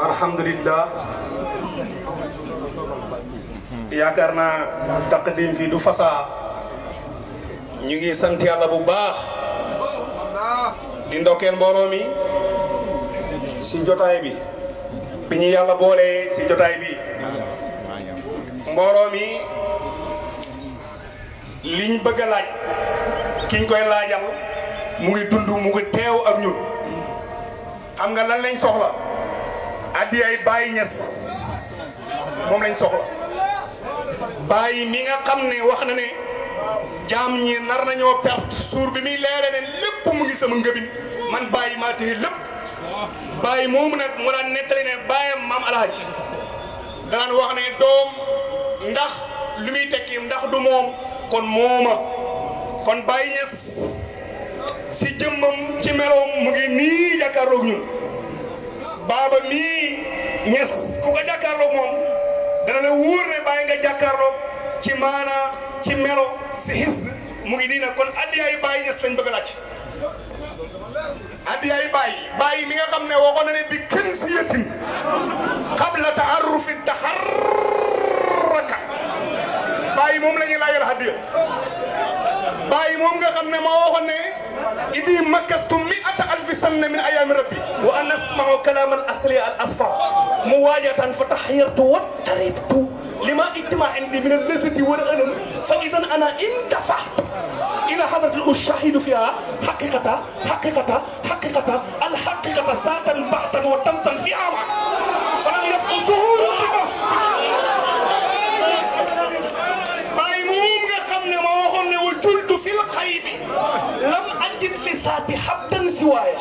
alhamdulillah yaakaar naa taqdim fi du fasaa ñu ngi sant yàlla bu baax di ndokkeel mbooloo mi si jotaay bi bi ñu yàlla boole si jotaay bi mbooloo mi liñ bëgg a laaj kiñ koy laajal mu ngi dund mu ngi teew ak ñun xam nga lan lañ soxla adiyay Baye Niass moom lañ soxla Baye mi nga xam ne wax na ne jaam ñi nar nañoo perte suur bi muy leere ne lépp mu ngi sama ngëbin man Baye maa téye lépp Baye moomu nag mu daan nettali ne baayam maam Alaaji daan wax ne doom ndax lu muy tekki ndax du moom kon mooma kon Baye Niass si jëmmam ci meloom mu ngi nii jàkkaarloog ñun Baba mii Niass ku ko jàkkaarloog moom dana la wóor ne Baye nga jàkkaarloog ci maana ci melo si his mu ngi nii nag kon addiyaay Baye Niass lañ bëgg a laaj addiyaay Baye mi nga xam ne waxoon na ne bi kenn si yëttin qabla ta'arrufi taharraka Baye moom la ñuy laajal addiya Baye moom nga xam ne moo waxoon ne idi makastu 100,000 sanna min ayami rabbi wa an asma'u kalam al asli al asfa muwajatan fa tahayyartu wa taribtu lima ijtima indi min al lazati wal alam fa idan ana intafa'tu ila hadrat al ushahid fiha haqiqata al haqiqata satan bahtan wa tamsan fiha ma falam yabqa zuhur Baye moom nga xam ne moo waxoon ne wa jultu fil qaybi lam ajid lisati habdan siwaya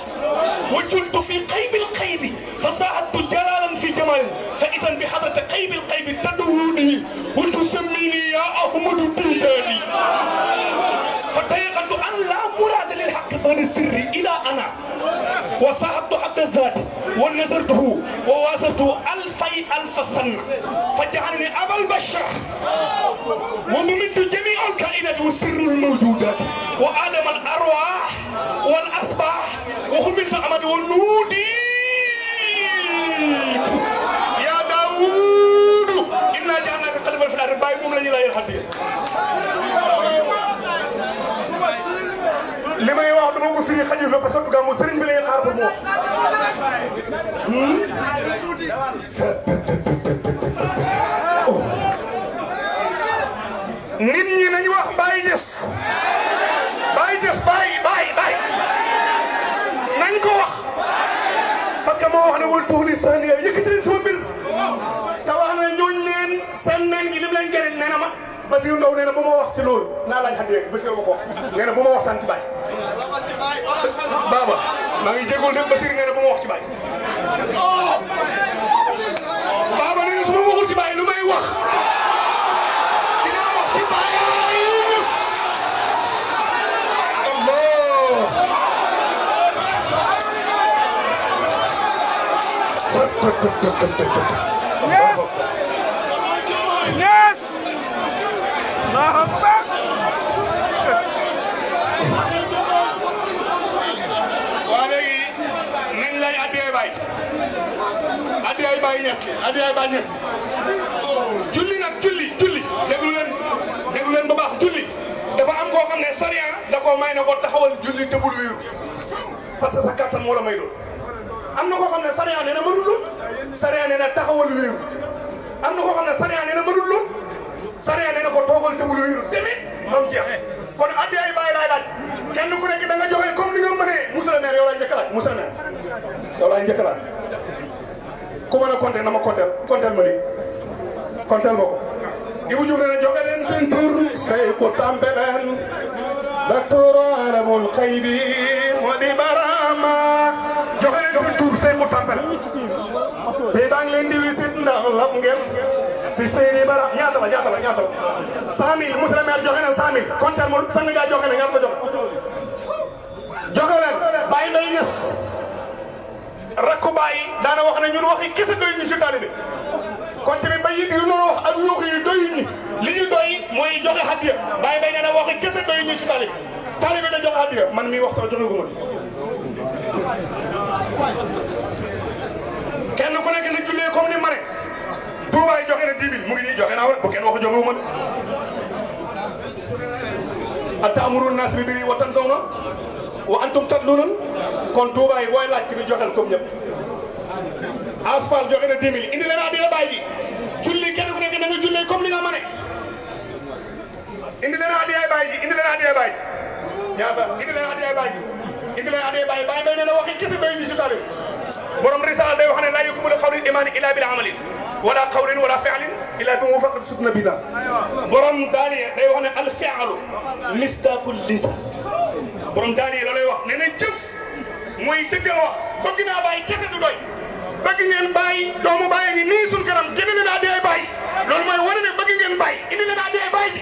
وجلت في قيب القيب فصاحبت جلالا في جمال فإذا بحضرة قيب القيب تدعوني وتسميني يا أحمد التجاني فتيقنت أن لا مراد للحق فللسر إلى أنا وصاحبت حق الذات ونزرته وواصلته 1000 سنة فجعلني أبا البشر وممد جميع الكائنات والسر الموجودات وآدم الأرواح والأصباح وخملت أمد والنودي يا داوود إنا جعلناك قلبا في الأرض Baye moom la ñu lay xaddi li may wax dama ko firi xajul fa parce que gàmmu sëriñ bi lay xaar pour mu wax nit ñi nañu wax Baye Niass Baye nañ ko wax parce que moo wax ne wal tuuli sahniya yëkkati leen sama mbir te wax na ñooñ leen seen nañ gi lim leen jëriñ nee na ma Basiru Ndaw nee na bu ma wax si loolu naa laaj xaddi rek Basiru ma ko wax nee na bu ma waxtaan ci Baye Baba maa ngi jégoon de Basiru nee na bu ma wax ci Baye Baba nee na su ma waxul ci Baye lu may wax dinaa wax ci Baye Niass Niass Allahu Akbar waa léegi nañ lay addiyaay Baye Niass julli nag julli déglu leen ba baax julli dafa am koo xam ne sariya da koo may na ko taxawal julli te bul wéeru parce que sa kattan moo la may doon am na koo xam ne sariya nee na mënul lool sariya nee na taxawal wéeru am na koo xam ne sariya nee na mënul lool sariya nee na ko toogal te bul wéeru demee ba mu jeex kon addiyaay Baye laay laaj kenn ku nekk da nga joxe comme ni nga mënee monsieur le maire yow laay njëkk a laaj monsieur le maire yow laay njëkk a laaj ku mën a compter na ma compter ma lii compter ma ko Ibou Diouf nee na joxe leen seen tur Seykou Tambeleen docteur alamul xaybi moo di barama joxe leen seen tur Seykou Tambeleen te daa ngi leen di wisit ndax lab ngeen si seeni bara ñaata la 100 000 monsieur le maire joxe na 100 000 compter ma sang ja joxe na ñaata la joxe leen Baye Mbaye Niass rakku Baye daana wax ne ñun waxi kese doy ñu si taalibe kon tamit ba yit yu noonu wax ak yuux yi doyuñu li ñu doy mooy joxe hadiya Baye Baye nee na waxi kese doyuñu si taalibe da joxe hadiya man mii wax sax joxe gu ma kenn ku nekk na jullee comme ni ma ne Touba yi joxe na 10 000 mu ngi nii joxe naa wala bu kenn wax joxe wu ma atamuruna naas bil birri wa tansawna wa antum tatluuna kon Touba yi booy laaj ci bi joxel comme ñëpp asfal joxe na 10 000 indi leen hadiya Baye ji julli kenn ku nekk na nga jullee comme li nga mane indi leen hadiya Baye ji indi leen hadiya Baye ñaata indi leen hadiya Baye ji indi leen hadiya Baye Baye nee na waxi kese doy ñu si taalib borom risala day wax ne laa yakmulu qawlul imaani illa bil amali wala qawlin wala fi'lin illa bi muwafaqati sunna billah borom daaniye day wax ne al fi'lu misdaqul lisan borom daaniye la lay wax nee na jëf mooy dëggal wax bëgg naa Baye kese du doy bëgg ngeen Baye doomu Baye ngi nii suñu kanam jënd leen hadiya Baye loolu mooy wane ne bëgg ngeen Baye indi leen hadiya Baye ji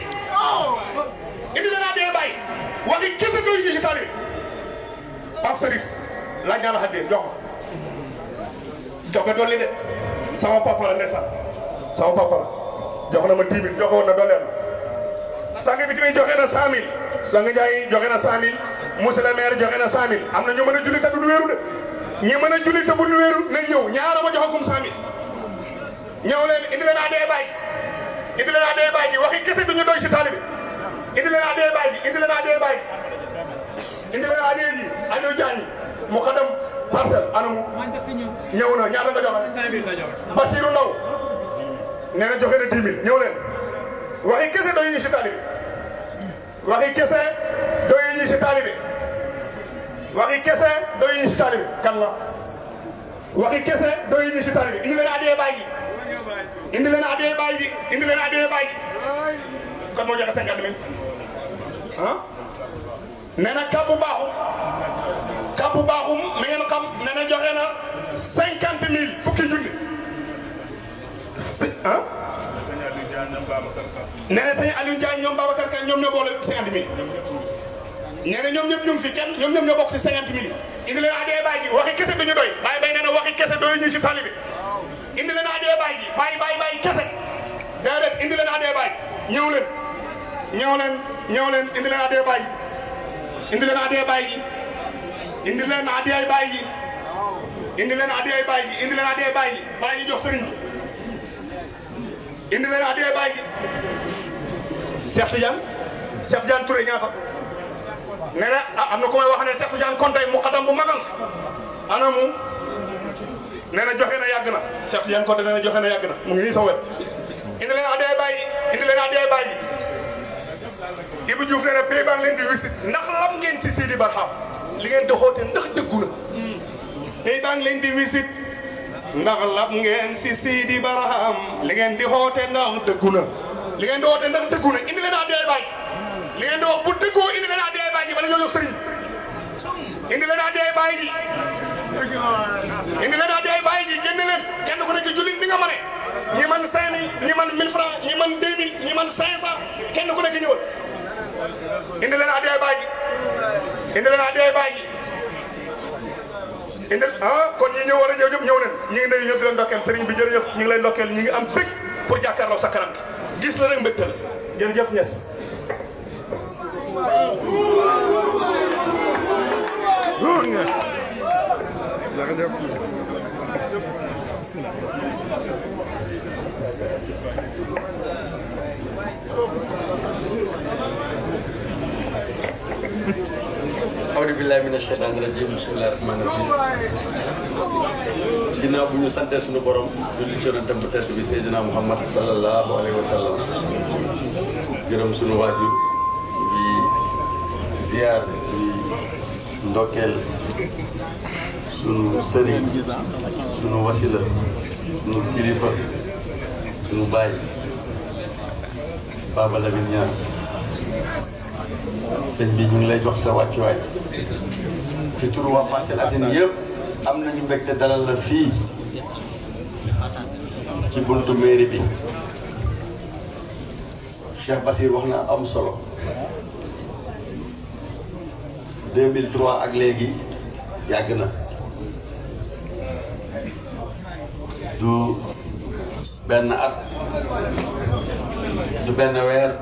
indi leen hadiya Baye waxi kese doy ñu si taalib Pape Serif laaj naa la hadiya jox ko jox ko dolli de sama papa la ndeysaan sama papa la jox na ma 10 000 joxoon na dooleel sang bi tamit joxe na 100 000 sang Ndiaye joxe na 100 000 monsieur le maire joxe na 100 000 am na ñu mën a julli te du wéeru de ñi mën a julli te bu ñu wéeru nañ ñëw ñaara ma joxagum 100 000 ñëw leen indi leen hadiya Baye indi leen hadiya Baye ji waxi kese du ñu doy si taalibe indi leen hadiya Baye ji indi leen hadiya Baye indi leen hadiya ji Aliou Diagne mu xadam parcelle anamu ñëw na ñaata nga joxe Basirou Ndaw nee na joxe na 10 000 ñëw leen waxi kese doy ñu si taalibe waxi kese doy ñu si taalibe waxi kese doy ñu si taalibe kan la waxi kese doy ñu si taalibe indi leen hadiya Baye ji indi leen hadiya Baye ji indi leen hadiya Baye ji kan moo joxe 50 000 ah nee na kàbbu baaxum na ngeen xam nee na joxe na 50 000 fukki junni ah nee na sëñ Aliou Ndiaye ñoom Babacar Kane ñoom ñoo boole 50 000 nee na ñoom ñëpp ñu ngi fi kenn ñoom ñëpp ñoo bokk si 50 000 indi leen hadiya Baye ji waxi kese duñu doy Baye Baye nee na waxi kese doy ñu si taalibe indi leen hadiya Baye ji Baye kese déedéet indi leen hadiya Baye ñëw leen indi leen hadiya Baye indi leen hadiya Baye ji indi leen hadiya Baye ji indi leen hadiya Baye ji indi leen hadiya Baye ji Baye ji jox sëriñ indi leen hadiya Baye ji Cheikh Tidiane Touré ñaata nee na am na ko may wax ne Cheikh Tidiane Konte mu xatam bu magal ana mu nee na joxe na yàgg na Cheikh Tidiane Konte nee na joxe na yàgg na mu ngi nii sa wet indi leen hadiya Baye ji indi leen hadiya Baye ji Ibou Diouf nee na pay baa ngi leen di wisit ndax lam ngeen si Sidi Barham li ngeen di xoote ndax dëggu na pay baa ngi leen di wisit ndax lam ngeen si Sidi Barham li ngeen di xoote ndax dëggu na li ngeen di xoote ndax dëggu na indi leen hadiya Baye li ngeen di wax bu dëggoo indi leen hadiya Baye ji bala ñoo jox sëriñ indi leen hadiya Baye ji indi leen hadiya Baye ji génn leen kenn ku nekk jullit ni nga mane ñi man 5 000 ñi man 1000 francs ñi man 2000 ñi man 500 kenn ku nekk ñëwal indi leen hadiya Baye ji indi leen hadiya Baye ji indi kon ñi ñëw war a ñëw ñëpp ñëw leen ñu ngi nuyu ñëpp di leen ndokkeel sëriñ bi jërëjëf ñu ngi lay ndokkeel ñu ngi am bëgg pour jàkkaarloo sa kanam gis la rek mbégte la jërëjëf Niass Audu billahi mina shaytaani rajim bismillahi rahmaani rahim ginnaaw bu ñu sante suñu borom julli ci yonent bu tedd bi Seydina Muhammad sallallahu alayhi wa sallam gërëm suñu waajur di ziar di ndokkeel suñu sëriñ suñu wasila suñu kilifa suñu baay Baba Lamine Niass sëñ bi ñu ngi lay jox sa wàccuwaay fi turu waa Parcelles Assainies yëpp am nañu mbégte dalal la fii ci buntu mairie bi Cheikh Basir wax na am solo 2003 ak léegi yàgg na du benn at du benn weer